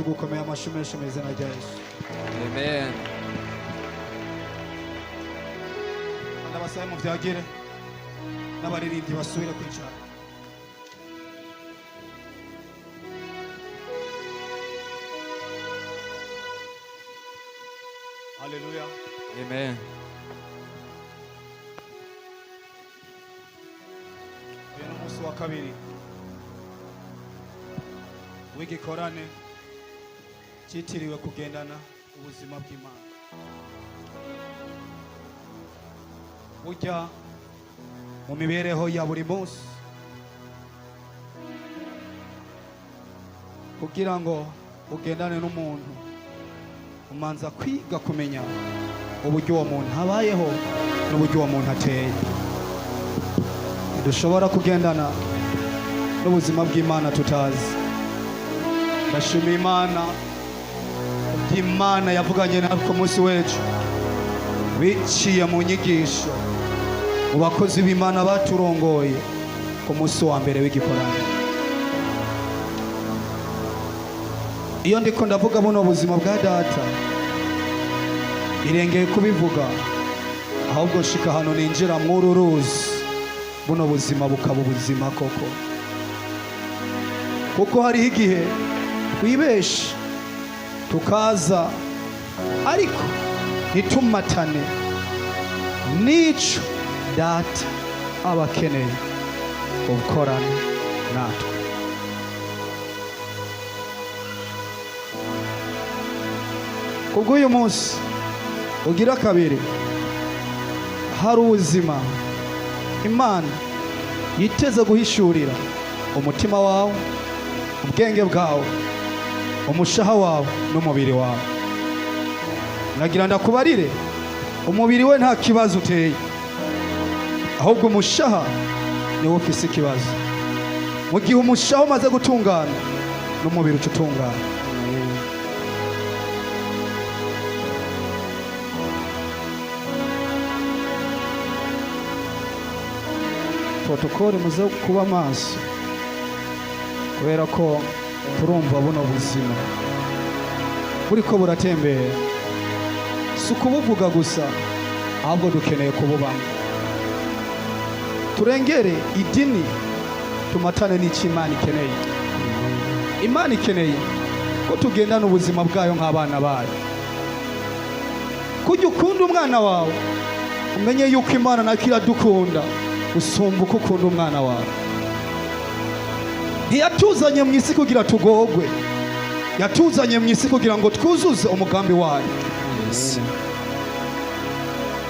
Tugukomeye amashyi menshi mu izina rya Yesu. Amen. Ndabasabe muvyagire, n'abaririmbyi basubire kwicara. Haleluya. Amen. Uyu ni umunsi wa kabiri w'igikorane cyitiriwe kugendana ubuzima bw'Imana. Burya mu mibereho ya buri munsi, kugira ngo ugendane n'umuntu, umanza kwiga kumenya uburyo uwo muntu abayeho n'uburyo uwo muntu ateye. Ntidushobora kugendana n'ubuzima bw'Imana tutazi. Ndashima Imana Imana yavuganye natwe ku munsi w'ejo biciye mu nyigisho mu bakozi b'Imana baturongoye ku munsi wa mbere w'igikorano. Iyo ndiko ndavuga buno buzima bwa Data, irengeye kubivuga, ahubwo nshika hano ninjira mw'uru ruzi, buno buzima bukaba ubuzima koko, kuko hariho igihe twibesha tukaza ariko ntitumatane n'ico Data aba akeneye gukorana natwe. Kubw'uyu munsi ugira kabiri, hari ubuzima Imana yiteze guhishurira umutima wawe, ubwenge bwawe, umushaha wawe n'umubiri wawe. Nagira ndakubarire, umubiri we nta kibazo uteye, ahubwo umushaha niwo ufise ikibazo. Mu gihe umushaha umaze gutungana, n'umubiri uca utungana. Protokole, muze kuba maso, kubera ko turumva buno buzima buriko buratembera. Si ukubuvuga gusa, ahubwo dukeneye kububamo. Turengere idini, tumatane n'icyo Imana ikeneye. Imana ikeneye ko tugendana ubuzima bwayo nk'abana bayo. Kujya ukunda umwana wawe, umenye yuko Imana nayo iradukunda usumba uko ukunda umwana wawe. Ntiyatuzanye mu isi kugira tugogwe, yatuzanye mu isi kugira ngo twuzuze umugambi wayo. Yes.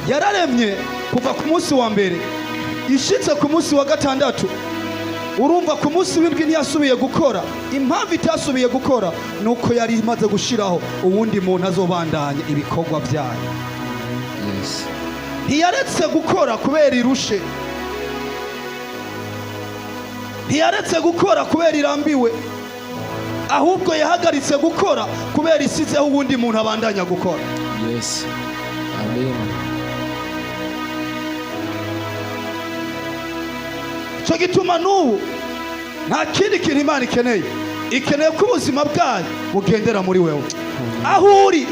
Yararemye kuva ku munsi wa mbere, ishitse ku munsi wa gatandatu, urumva ku munsi w'indwi ntiyasubiye gukora. Impamvu itasubiye gukora ni uko yari imaze gushiraho uwundi muntu azobandanya ibikorwa byayo. Yes. Ntiyaretse gukora kubera irushe, ntiyaretse gukora kubera irambiwe, ahubwo yahagaritse gukora kubera isizeho uwundi muntu abandanya gukora. Yes. Amen. Icyo gituma n'ubu nta kindi kintu Imana ikeneye, ikeneye ko ubuzima bwayo bugendera muri wewe. Aho uri,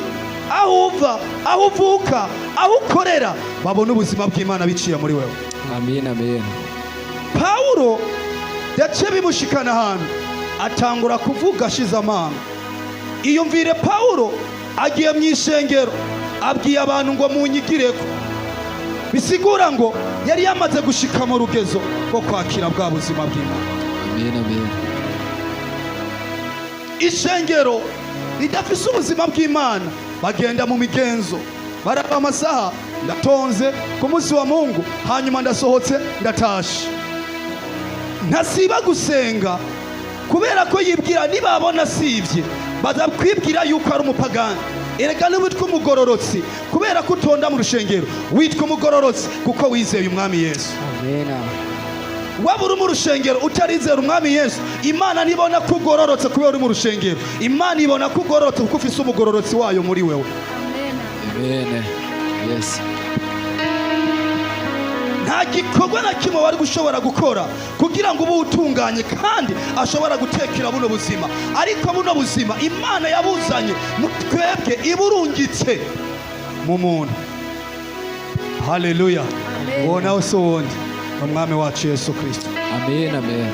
aho uva, aho uvuka, aho ukorera, babona ubuzima bw'Imana biciye muri wewe. Amen. Amen. Pawulo yaciye bimushikana ahantu atangura kuvuga ashize amanga. Iyumvire, Pawulo agiye mu ishengero, abwiye abantu ngo munyigireko, bisigura ngo yari yamaze gushika mu rugezo rwo kwakira bwa buzima bw'Imana. Amen. Amen. Ishengero ridafise ubuzima bw'Imana bagenda mu migenzo, baraba amasaha, ndatonze ku munsi wa Mungu, hanyuma ndasohotse, ndatashe, ntasiba gusenga, kubera ko yibwira nibabona sivye baza kwibwira yuko ari umupagani. Erega niwitwa umugororotsi kubera ko utonda mu rushengero, witwa umugororotsi kuko wizeye umwami Yesu. Amen. Waba uri mu rushengero utarizera umwami Yesu, Imana ntibona ko ugororotse kubera uri mu rushengero. Imana ibona ko ugororotse kuko ufise umugororotsi wayo muri wewe. Amen. Yes. Nta gikorwa na kimwe wari gushobora gukora kugira ngo ube utunganye kandi ashobora gutekera buno buzima. Ariko buno buzima Imana yabuzanye mu twebwe, iburungitse mu muntu. Haleluya! Uwo nawe si uwundi, ni Umwami wacu Yesu Kirisito. Amen, amen.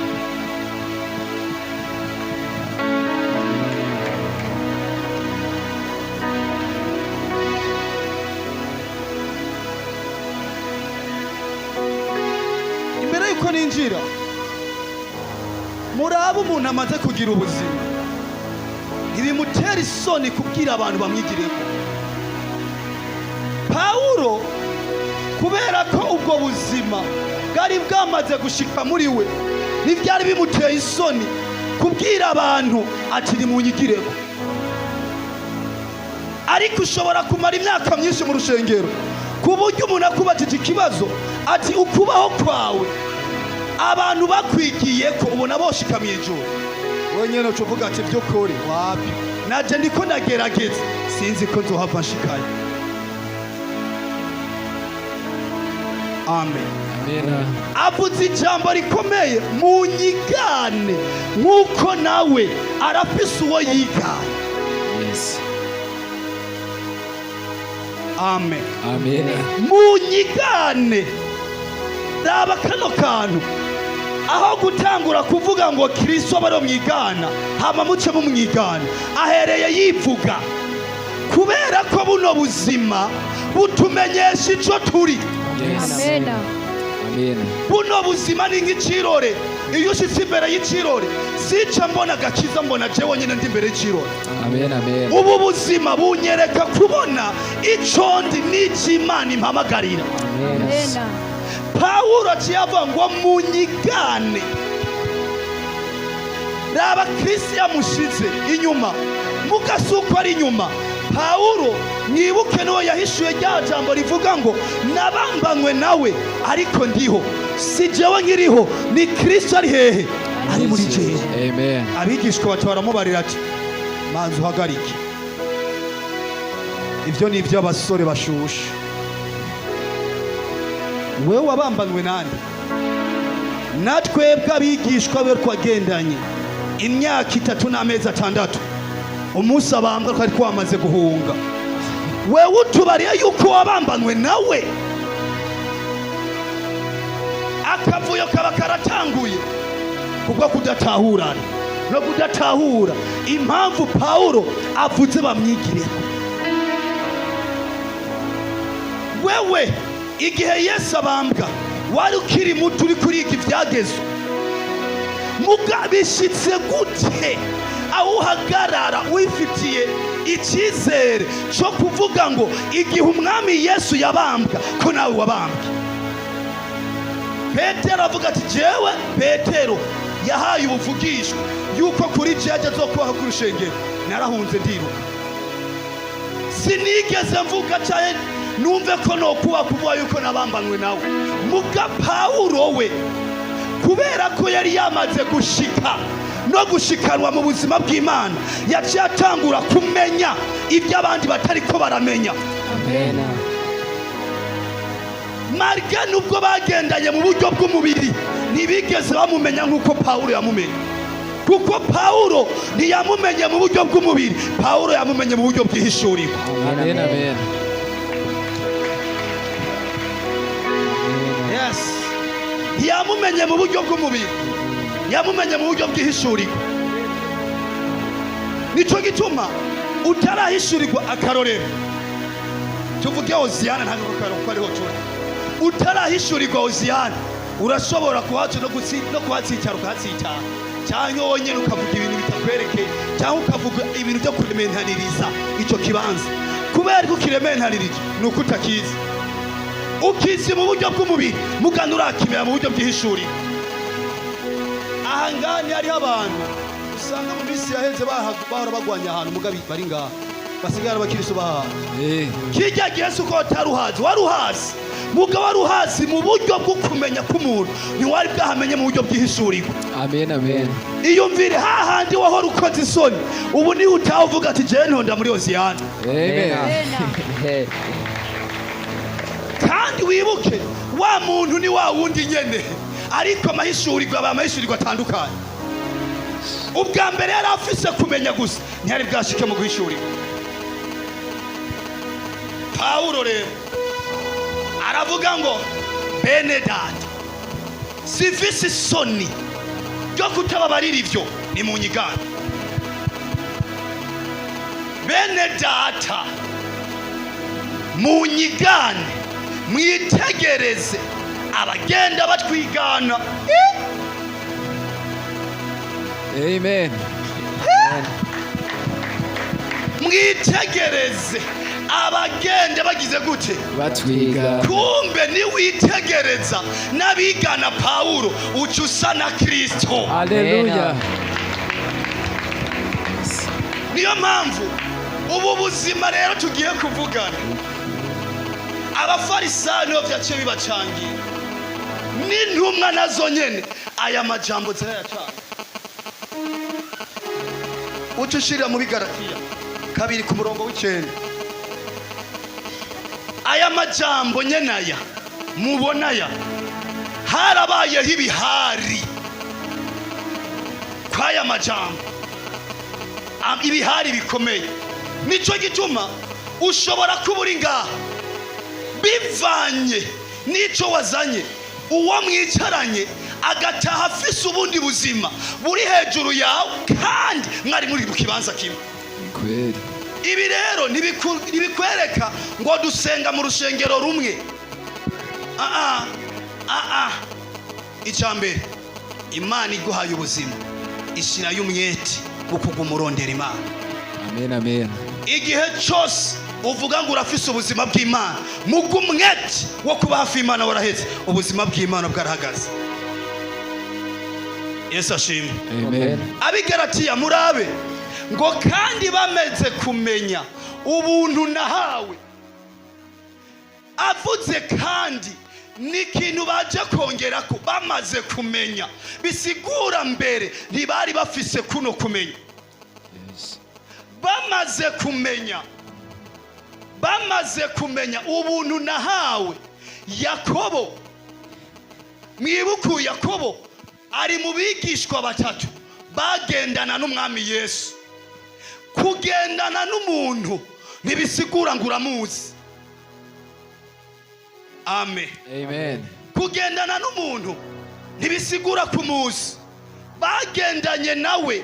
Imbere y'uko ninjira, murabe umuntu amaze kugira ubuzima, ntibimutera isoni kubwira abantu bamwigiremo. Pawulo, kubera ko ubwo buzima bwari bwamaze gushika muri we, ntibyari bimuteye isoni kubwira abantu ati: "Nimunyigiremo." Ariko ushobora kumara imyaka myinshi mu rushengero, ku buryo umuntu akubajije ikibazo ati: "Ukubaho kwawe abantu bakwigiye ko ubona boshika mu ijuru?" Wenyine uca uvuga ati: "By'ukuri wapi, naje ndiko ndagerageza, sinzi ko nzohava nshikayo." Amen. Amen. Avuze ijambo rikomeye: "Munyigane nk'uko nawe arafise uwo yiganye." Yes. Amen. Amen. Munyigane. Raba kano kantu: aho gutangura kuvuga ngo Kirisito aba ariwe mwigana, hama muce mumwigana, ahereye yivuga, kubera ko buno buzima butumenyesha ico turi. Yes. Amen. Amen. Buno buzima ni nk'ikirore. Iyo ushitse imbere y'ikirore, sica mbona agakiza, mbona jewe nyine ndi imbere y'ikirore. Amen, amen. Ubu buzima bunyereka kubona ico ndi n'icyo Imana impamagarira. Yes. Amen. Pawulo aciye avuga ngo: "Munyigane." Raba, Kristo yamushize inyuma, mugasuko ari inyuma. Pawulo, mwibuke, niwe yahishuye rya jambo rivuga ngo: "Nabambanywe nawe, ariko ndiho, si jewe nkiriho, ni Kristo ari hehe? Ari muri jewe." Amen. Abigishwa baca baramubarira ati: "Manzi uhagarike, ibyo ni iby'abasore bashushe. Wewe wabambanywe nande? Natwebwe abigishwa be twagendanye imyaka 3 n'amezi 6, umunsi abambwa twari twamaze guhunga. Wewe utubariye yuko wabambanywe nawe?" Akavuyo kaba karatanguye kubwo kudatahurana no kudatahura impamvu Pawulo avuze bamwigireho. Wewe igihe Yesu abambwa wari ukiri muto, uri kuriga ibyagezwe. Muga bishyitse gute aho uhagarara wifitiye icyizere cyo kuvuga ngo igihe Umwami Yesu yabambwa ko nawe wabambwe? Petero avuga ati: "Jewe Petero yahaye ubuvugishwa yuko kuri jeje zo kubaho ku rushengero, narahunze ndiruka, sinigeze mvuga cyane numve ko no kuba kuvuga yuko nabambanywe nawe." Muga Pawulo we, kubera ko yari yamaze gushika no gushikanwa mu buzima bw'Imana, yaciye atangura kumenya ibyo abandi batari ko baramenya. Amen. Marga nubwo bagendanye mu buryo bw'umubiri, ntibigeze bamumenya nk'uko Pawulo yamumenye, kuko Pawulo ntiyamumenye mu buryo bw'umubiri, Pawulo yamumenye mu buryo bw'ihishurirwa. Amen, amen. Yes, ntiyamumenye mu buryo bw'umubiri, yamumenye mu buryo bw'ihishurirwa. Nicyo gituma utarahishurirwa, akarorero tuvuge Hoziyana, ntabwo kuko ariho turi, utarahishurirwa Hoziyana, urashobora kuhaca no kuhatsicara ukahatsitara, cyangwa wonyine ukavuga ibintu bitakwerekeye, cyangwa ukavuga ibintu byo kurementaniriza icyo kibanza. Kubera ko ukirementanirije ni uko utakizi. Ukizi mu buryo bw'umubiri, mugana urakimera mu buryo bw'ihishuriro. Aha ngaha ntihariho abantu usanga mu minsi yaheze bahora bagwanya ahantu, mugabi bari ngaha basigaye ari abakiristo bahaha. Kijya gihe si uko wataruhazi, waruhazi, mugabo waruhazi mu buryo bwo kumenya k'umuntu, ntiwari bwahamenye mu buryo bw'ihishurirwa. Amen, amen. Iyumvire hahandi wahora ukoze isoni, ubu niho utaha uvuga ati: "Jewe ntonda muri Hoziyana." Amen. Amen. Kandi wibuke Wa muntu ni wa wundi nyene, ariko amahishurirwa aba amahishurirwa atandukanye. Ubwa mbere yari afise kumenya gusa, ntiyari bwashike mu guhishurirwa. Pawulo rero aravuga ngo: "Bene data, sifise isoni ryo kutababarira ivyo, ni mu nyigana. Bene data, munyigane, mwitegereze abagenda batwigana." Amen. Mwitegereze abagenda bagize gute? Batwiga. Kumbe niwitegereza n'abigana Pawulo, uca usa na Kristo. Haleluya. Niyo mpamvu ubu buzima rero tugiye kuvugana, Abafarisayo nibo byaciye bibacangira, n'intumwa nazo nyene aya majambo zirayacanga. Uca ushirira mu Bigaratiya 2 ku murongo w'9. Aya majambo nyene aya mubona aya, harabayeho ibihari kw'aya majambo, ibihari bikomeye. Nico gituma ushobora kuba uri ngaha, bivanye n'ico wazanye, uwo mwicaranye agataha afise ubundi buzima buri hejuru yawe, kandi mwari muri mu kibanza kimwe. Kweli. Ibi rero ntibikwereka ngo dusenga mu rushengero rumwe. Aa, aa, icya mbere, Imana iguhaye ubuzima, ishyirayo umwete wo kuguma urondera Imana. Amen, amen. Igihe cyose uvuga ngo urafise ubuzima bw'Imana, muga umwete wo kuba hafi y'Imana waraheze, ubuzima bw'Imana bwarahagaze. Yesu ashimwe. Amen. Abigaratiya, murabe ngo: "Kandi bameze kumenya ubuntu nahawe." Avuze kandi ni ikintu baje kongera ko bamaze kumenya, bisigura mbere ntibari bafise kuno kumenya. Bamaze kumenya, bamaze kumenya ubuntu nahawe. Yakobo, mwibuke, Yakobo ari mu bigishwa batatu bagendana n'Umwami Yesu. Kugendana n'umuntu ntibisigura ngo uramuzi. Amen. Amen. Kugendana n'umuntu ntibisigura kumuzi. Bagendanye nawe,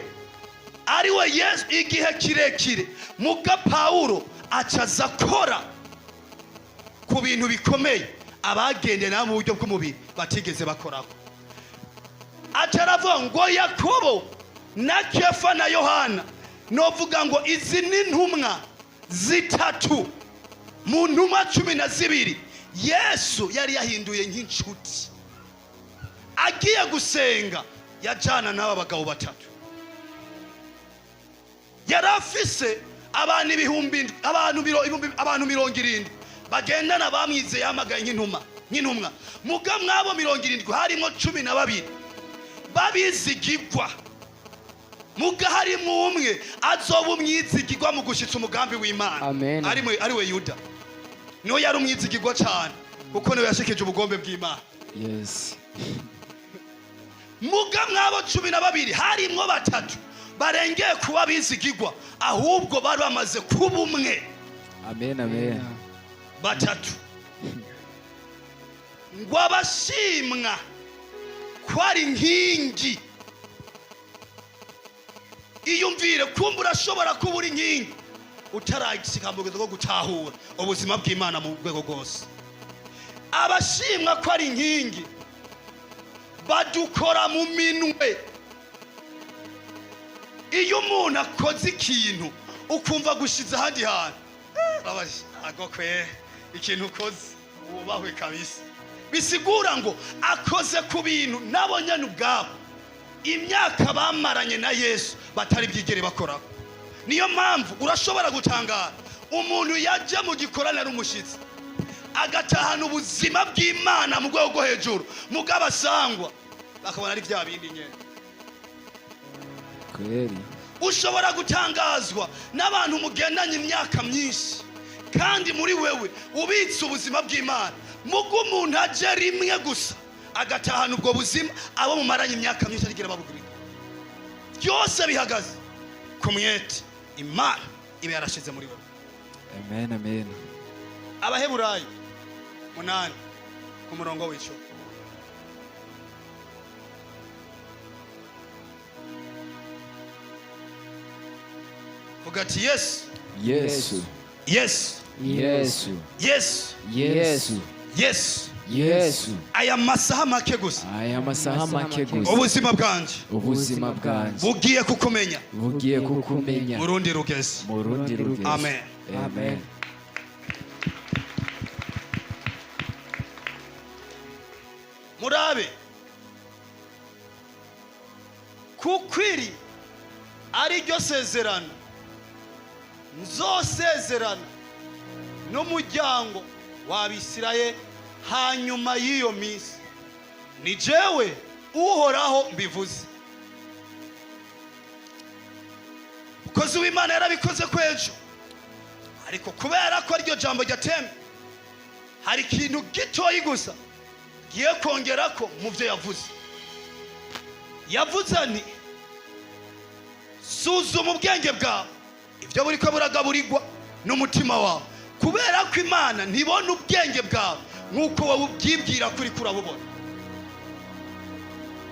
ari we Yesu, igihe kirekire, muga Pawulo acaza akora ku bintu bikomeye abagendeye nawe mu buryo bw'umubiri batigeze bakoraho. Aca aravuga ngo Yakobo na Kefa na Yohana, novuga ngo izi ni intumwa zitatu mu ntumwa 12 Yesu yari yahinduye nk'inshuti. Agiye gusenga yajyana n'aba bagabo batatu. Yari afise abantu 7,000, abantu 70 bagendana, bamwizeye, yahamagaye nk'intumwa. Muga mwabo 70 harimo 12 babizigigwa, muga harimo umwe azoba umwizigirwa mu gushitsa umugambi w'Imana. Amen. Ari we Yuda. Niwe yari umwizigirwa cyane, kuko niwe yashikije ubugombe bw'Imana. Muga mwabo 12 harimwo batatu barengeye kuba bizigirwa, ahubwo bari bamaze kuba umwe. Amen, amen. Batatu ngo abashimwa ko ari inkingi. Iyumvire, kumva urashobora kuba uri inkingi utarashyika mu rwego rwo gutahura ubuzima bw'Imana mu rwego rwose. Abashimwa ko ari inkingi badukora mu minwe. Iyo umuntu akoze ikintu ukumva gushize ahandi hantu, agokwe ikintu ukoze, wubahwe kabisa. Bisigura ngo akoze ku bintu nabo nyene ubwabo imyaka bamaranye na Yesu batari bwigere bakoraho. Niyo mpamvu urashobora gutangara umuntu yaje mu gikorane ari umushyitsi, agatahana ubuzima bw'Imana mu rwego rwo hejuru, mugabo asangwa bakabona ari bya bindi nyene. Kweli. Ushobora gutangazwa n'abantu mugendanye imyaka myinshi, kandi muri wewe ubitse ubuzima bw'Imana. Mugo umuntu aje rimwe gusa agatahana ubwo buzima, abo mumaranye imyaka myinshi arigera babugurira. Byose bihagaze ku mwete Imana iba yarashize muri wowe. Amen, amen. Abaheburayo 8 ku murongo w'10. Vuga ati: "Yesu." Yesu. Yesu. Yesu. Yesu. Yesu. Yesu. Yesu. Aya masaha make gusa, Aya masaha make gusa, ubuzima bwanjye ubuzima bwanjye bugiye kukumenya bugiye kukumenya mu rundi rugezi. Mu rundi rugezi. Amen. Amen. Murabe, kuko iri ari ryo sezerano nzosezerana n'umuryango w'Abisirayeli hanyuma y'iyo minsi, ni jewe Uhoraho mbivuze. Umukozi w'Imana yarabikoze ko ejo, ariko kubera ko aryo jambo ryatembe, hari ikintu gitoyi gusa ngiye kongera ko mu byo yavuze. Yavuze ni: "Suzuma ubwenge bwawe, ibyo buriko buragaburirwa n'umutima wawe," kubera ko Imana ntibona ubwenge bwawe nk'uko wowe ubyibwira kuri kurabubona.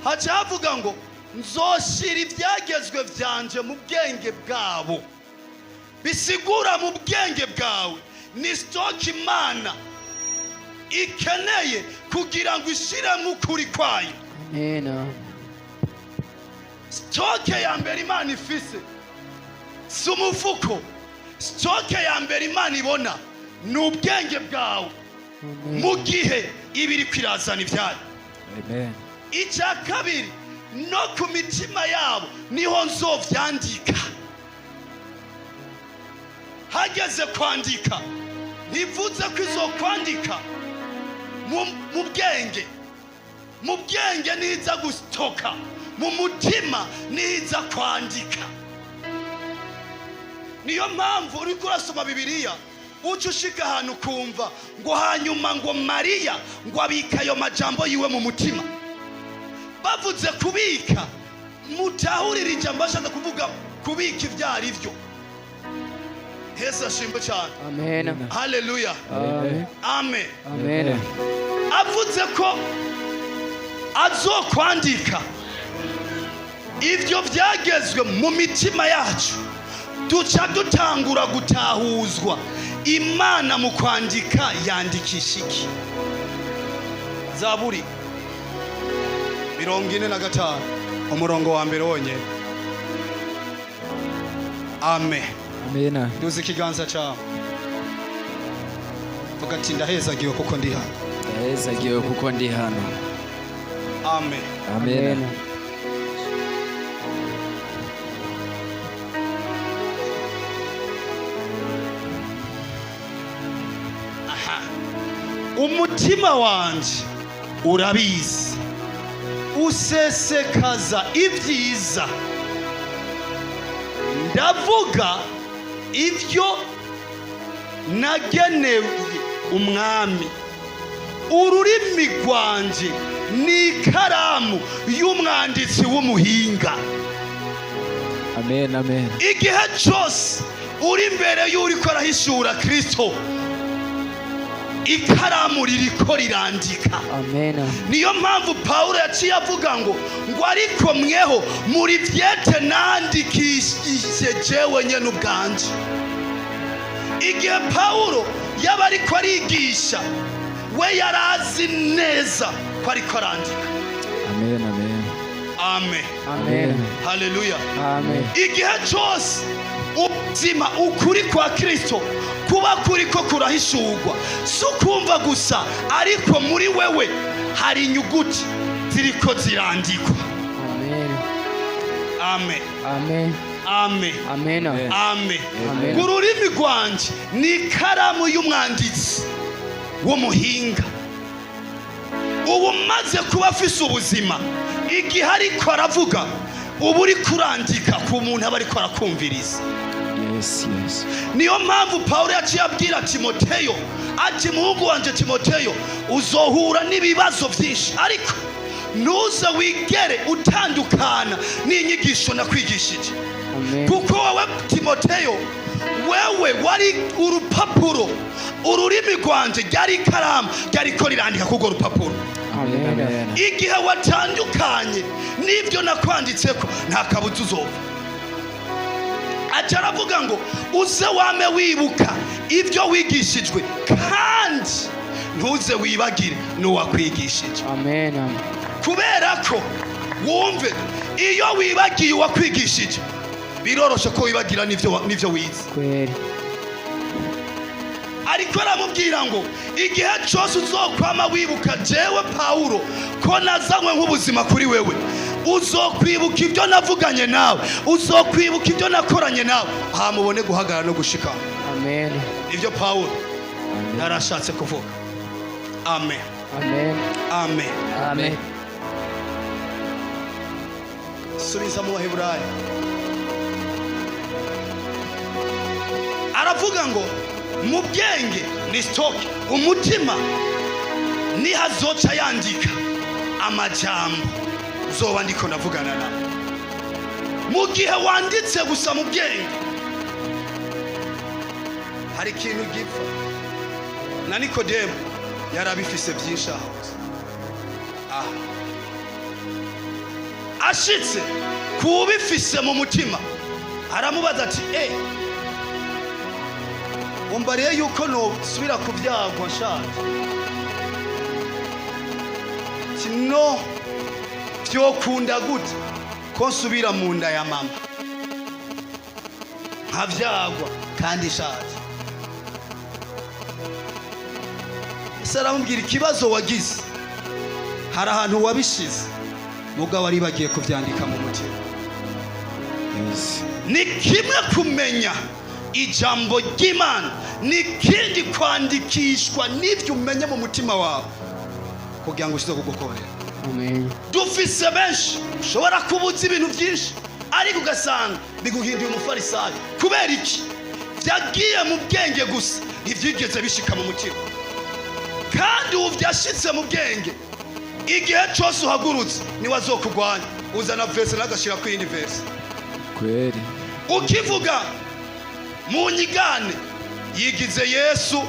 Haca havuga ngo: "Nzoshira ibyagezwe byanje mu bwenge bwabo." Bisigura mu bwenge bwawe ni stock Imana ikeneye kugira ngo ishiremo ukuri kwayo. Amen. Stock ya mbere Imana ifise si umufuko. Stock ya mbere Imana ibona ni ubwenge bwawe mu gihe iba iri kwirazana ibyayo. Amen. Icya kabiri, no ku mitima yabo niho nzovyandika. Hageze kwandika, ntivuze ko izokwandika mu bwenge. Mu bwenge niza gusitoka, mu mutima niza kwandika. Niyo mpamvu uriko urasoma Bibiliya, uca ushika ahantu ukumva ngo hanyuma ngo Mariya ngo abika ayo majambo yiwe mu mutima. Bavuze kubika, mutahurira ijambo bashatse kuvuga kubika ibyo ari byo. Yesu ashimwe cyane. Amen. Haleluya. Amen. Amen. Amen. Avuze ko azokwandika ibyo byagezwe mu mitima yacu, duca dutangura gutahuzwa Imana mu kwandika yandikisha iki. Zaburi 45 umurongo wa mbere wonyine. Amen. Amen. Duze ikiganza cyawe, vuga ati: "Ndahezagiwe kuko ndi hano." Ndahezagiwe kuko ndi hano. Amen. Amen. Umutima wanje urabizi, usesekaza ibyiza. Ndavuga ibyo nagenewe umwami, ururimi rwanje ni ikaramu y'umwanditsi w'umuhinga. Amen, amen. Igihe cyose uri imbere y'uriko arahishura Kristo, ikaramu ririko rirandika. Amen. Niyo mpamvu Pawulo yaciye avuga ngo ariko mweho muri vyete nandikishije jewe nyene ubwanje. Igihe Pawulo yaba ariko arigisha, we yarazi neza ko ariko arandika. Amen, amen. Amen. Amen. Haleluya. Amen. Igihe cyose ubuzima, ukuri kwa Kristo kuba kuri ko kurahishurwa, si ukumva gusa, ariko muri wewe hari inyuguti ziriko zirandikwa. Amen. Amen. Amen. Amen. Amen. Amen. Amen. Ururimi rwanje ni ikaramu y'umwanditsi w'umuhinga. Ubu umaze kuba afise ubuzima, igihe ariko aravuga, uba uri kurandika ku muntu aba ariko arakumviriza. Yes. Niyo mpamvu Pawulo yaciye abwira Timoteyo ati: "Muhungu wanje Timoteyo, uzohura n'ibibazo byinshi, ariko ntuze wigere utandukana n'inyigisho nakwigishije." Amen. Kuko wowe Timoteyo, wewe wari urupapuro, ururimi rwanje ryari ikaramu ryariko rirandika kurwo rupapuro. Amen. Amen. Amen. Igihe watandukanye n'ibyo nakwanditseko, nta kabuza uzopfa. Aca aravuga ngo uze wame wibuka ibyo wigishijwe, kandi ntuze wibagire n'uwakwigishije. Amen. Kubera ko wumve, iyo wibagiye uwakwigishije, biroroshe ko wibagira n'ibyo wize. Kweli. Ariko aramubwira ngo igihe cyose uzokwama wibuka jewe Pawulo ko nazanywe nk'ubuzima kuri wewe, uzokwibuka ibyo navuganye nawe, uzokwibuka ibyo nakoranye nawe, hamubone guhagarara no gushikama. Amen. Ibyo Pawulo yarashatse kuvuga. Amen. Amen. Amen. Amen. Subiza mu Baheburayo. Aravuga ngo mu bwenge ni stock, umutima niho azoca yandika amajambo zoba ndiko ndavugana nawe. Mu gihe wanditse gusa mu bwenge, hari ikintu gipfa. Na Nikodemu yarabifise byinshi aho aha ashitse kubifise mu mutima, aramubaza ati: "Eh, umbariye yuko nosubira kubyagwa nshaje?" Ati: "No vyokunda gute ko nsubira mu nda ya mama nkavyagwa kandi nshaje?" Ese aramubwira: "Ikibazo wagize, hari ahantu wabishize, mugabo ari bagiye kuvyandika mu mutima." Ni kimwe kumenya ijambo ry'Imana, ni kindi kwandikishwa n'ibyo umenye mu mutima wawe kugira ngo ushyize kugukorera. Amen. Dufise benshi ushobora kubuza ibintu byinshi, ariko ugasanga biguhinduye umufarisayo. Kubera iki? Byagiye mu bwenge gusa, ntibyigeze bishika mu mutima. Kandi ubu byashitse mu bwenge, igihe cyose uhagurutse niwe azokugwanya, uzana verse n'agashyira ku yindi verse. Kweli. Ukivuga mu nyigane yigize Yesu,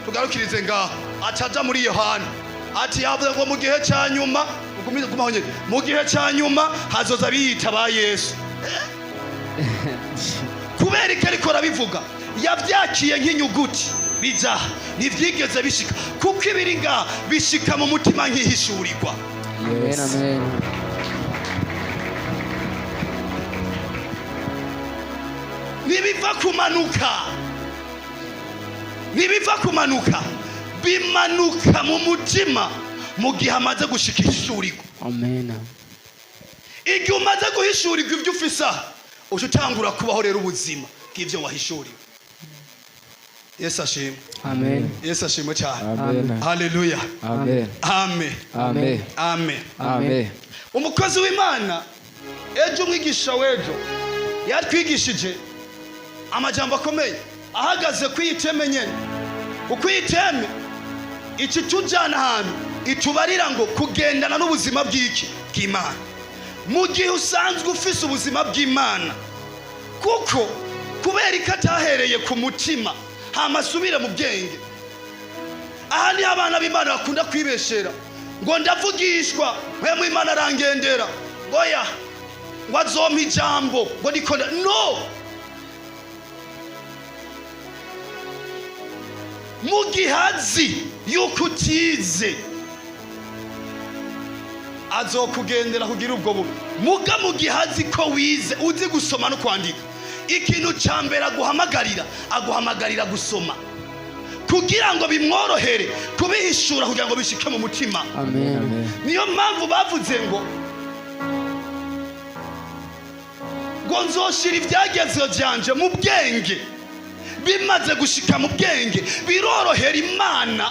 tugarukirize ngaho, acaja muri Yohana ati yavuze ngo mu gihe cya nyuma, ugumize kumaho nyene, mu gihe cya nyuma hazoza biyita ba Yesu. Kubera iki? Ariko arabivuga yabyakiye nk'inyuguti, bija ntibyigeze bishika, kuko ibiri ngaha bishika mu mutima nk'ihishurirwa. Amen. Amen. Ntibiva kumanuka, ntibiva kumanuka, bimanuka mu mutima mu gihe amaze gushika ihishurirwa. Amen. Igihe umaze guhishurirwa ibyo ufise aha, uca utangura kubaho rero ubuzima bw'ibyo wahishuriwe. Yesu ashimwe. Amen. Yesu ashimwe cyane. Amen. Haleluya. Amen. Amen. Amen. Amen. Amen. Umukozi w'Imana ejo, umwigisha w'ejo, yatwigishije amajambo akomeye ahagaze ku iyi thème nyene, uko iyi thème iki tujyana ahantu itubarira ngo kugendana n'ubuzima bw'iki bw'Imana mu gihe usanzwe ufise ubuzima bw'Imana. Kuko kubera ko atahereye ku mutima hama asubire mu bwenge, aha niho abana b'Imana bakunda kwibeshera ngo ndavugishwa, mpemu Imana arangendera, oya, ngo azompa ijambo, ngo niko no mu gihe azi yuko utize, azokugendera kugira ubwo bubi. Muga mu gihe azi ko wize, uzi gusoma no kwandika, ikintu cya mbere aguhamagarira, aguhamagarira gusoma kugira ngo bimworohere kubihishura, kugira ngo bishike mu mutima. Amen. Amen. Niyo mpamvu bavuze ngo nzoshira ibyagezeho byanje mu bwenge. Bimaze gushika mu bwenge, birorohera Imana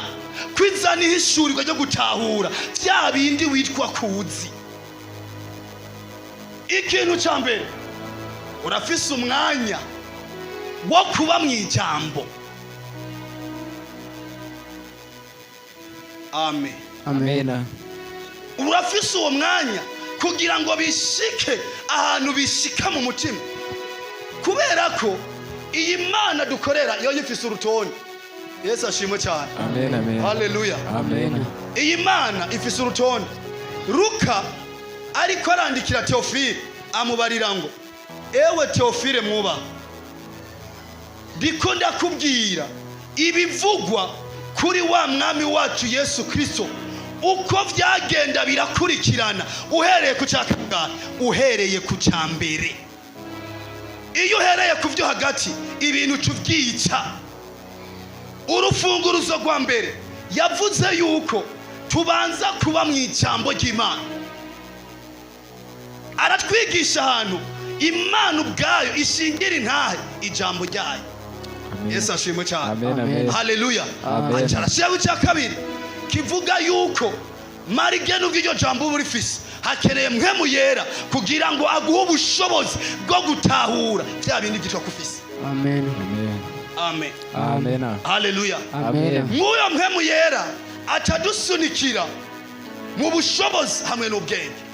kwizana ihishurirwa ryo gutahura bya bindi witwa kuzi. Ikintu cya mbere, urafise umwanya Wo kuba mu ijambo. Amen. Amen. Urafise uwo mwanya kugira ngo bishike ahantu bishika mu mutima, kubera ko iyi Mana dukorera yo yifise urutonde. Yesu ashimwe cyane. Amen, amen. Haleluya. Amen. Iyi Mana ifise urutonde. Luka ariko arandikira Teofile, amubarira ngo: "Ewe Teofile mwubaha, ndiko ndakubwira ibivugwa kuri wa Mwami wacu Yesu Kristo, uko byagenda birakurikirana, uhereye ku cya kangahe? Uhereye ku cya mbere." Iyo uhereye ku byo hagati, ibintu uca ubyica. Urufunguruzo rwa mbere yavuze yuko tubanza kuba mu ijambo ry'Imana. Aratwigisha ahantu Imana ubwayo ishingira intahe ijambo ryayo. Amen. Yesu ashimwe cyane. Amen, amen. Haleluya. Amen. Aca arashyiraho icya kabiri kivuga yuko marige nubwo iryo jambo uba urifise, hakeneye Mpwemu Yera kugira ngo aguhe ubushobozi bwo gutahura bya bindi byitwa ko ufise. Amen. Amen. Amen. Amen. Haleluya. Amen. Mw'uyo Mpwemu Yera acadusunikira mu bushobozi hamwe n'ubwenge.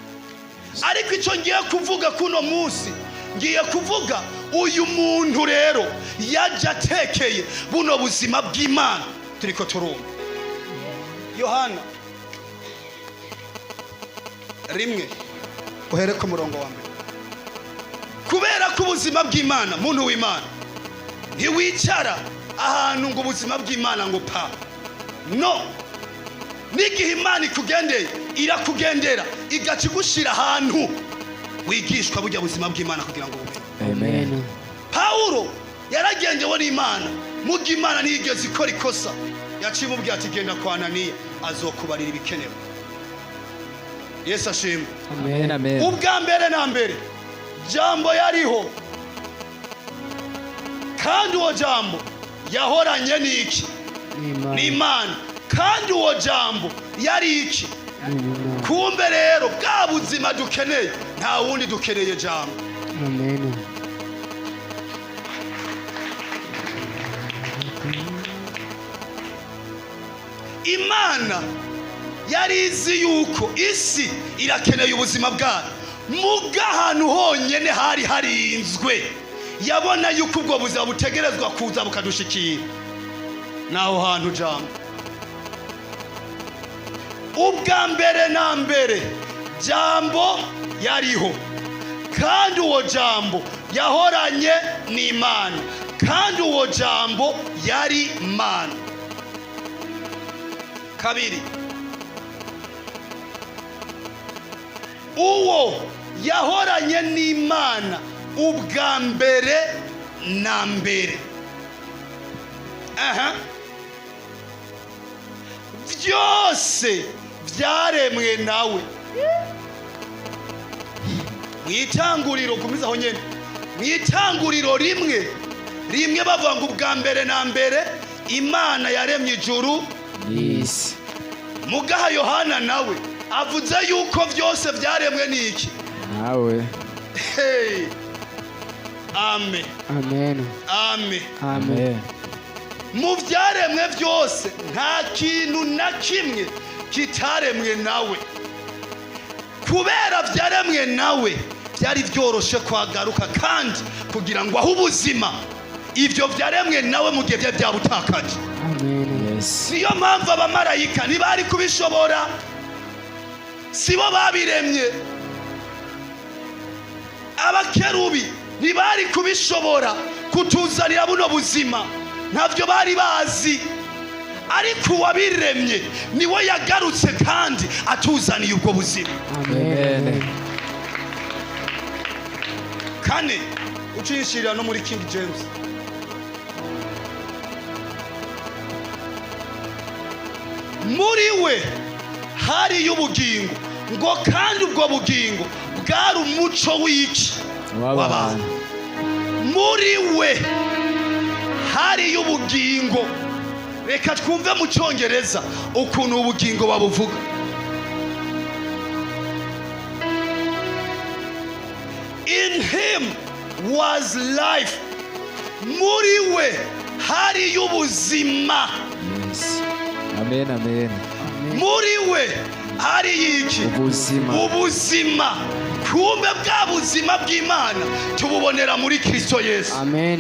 Ariko icyo ngiye kuvuga kuno munsi, ngiye kuvuga uyu muntu rero yajya atekeye buno buzima bw'Imana turiko turumva. Yohana 1, uhere ku murongo wa mbere. Kubera ko ubuzima bw'Imana, muntu w'Imana, ntiwicara ahantu ngo ubuzima bw'Imana ngo pa no. N'igihe Imana ikugendeye, irakugendera igaca igushyira ahantu wigishwa burya buzima bw'Imana kugira ngo bumenye. Amen. Pawulo yaragendewe n'Imana. Muga Imana ntiyigeze ikora ikosa, yaciye imubwira ati: "Genda kwa Ananiya, azokubarira ibikenewe." Yesu ashimwe. Amen, amen. Ubwa mbere na mbere Jambo yariho, kandi uwo Jambo yahoranye n'iki? N'Imana. N'Imana. Kandi uwo Jambo yari iki? N'Imana. Kumbe rero bwa buzima dukeneye, nta wundi dukeneye, Jambo. Amen. Imana yari izi yuko isi irakeneye ubuzima bwayo. Muga ahantu honyine hari harinzwe yabona yuko ubwo buzima butegerezwa kuza bukadushikira, naho hantu Jambo. Ubwa mbere na mbere Jambo yariho, kandi uwo Jambo yahoranye n'Imana, kandi uwo Jambo yari Mana. Kabiri, uwo yahoranye n'Imana ubwa mbere na mbere. Aha, byose byaremwe nawe. Mu itanguriro, gumiza aho nyene, mu itanguriro 1:1 bavuga ngo ubwa mbere na mbere Imana yaremye ijuru n'isi. Mugaha Yohana nawe avuze yuko byose byaremwe n'iki? Nawe. Hey. Amen. Amen. Amen. Amen. Mu byaremwe byose nta kintu na kimwe kitaremwe nawe. Kubera byaremwe nawe, byari byoroshe kwagaruka kandi kugira ngo ahe ubuzima ibyo byaremwe nawe mu gihe byari byabutakaje. Amen. Yes. Niyo mpamvu abamarayika ntibari kubishobora, sibo babiremye. Abakerubi ntibari kubishobora kutuzanira buno buzima, ntabyo bari bazi. Ariko uwabiremye niwe yagarutse kandi atuzaniye ubwo buzima. Amen. Amen. Kane, ucishirira no muri King James. Muri we hariyo ubugingo, ngo kandi ubwo bugingo bwari umuco w'iki? W'abantu. Muri we hariyo ubugingo. Reka twumve mu Cyongereza ukuntu ubugingo babuvuga. In him was life. Muri we hariyo ubuzima. Yes. Amen, amen. Muri we hariyo iki? Ubuzima. Ubuzima. Kumbe bwa buzima bw'Imana tububonera muri Kristo Yesu. Amen.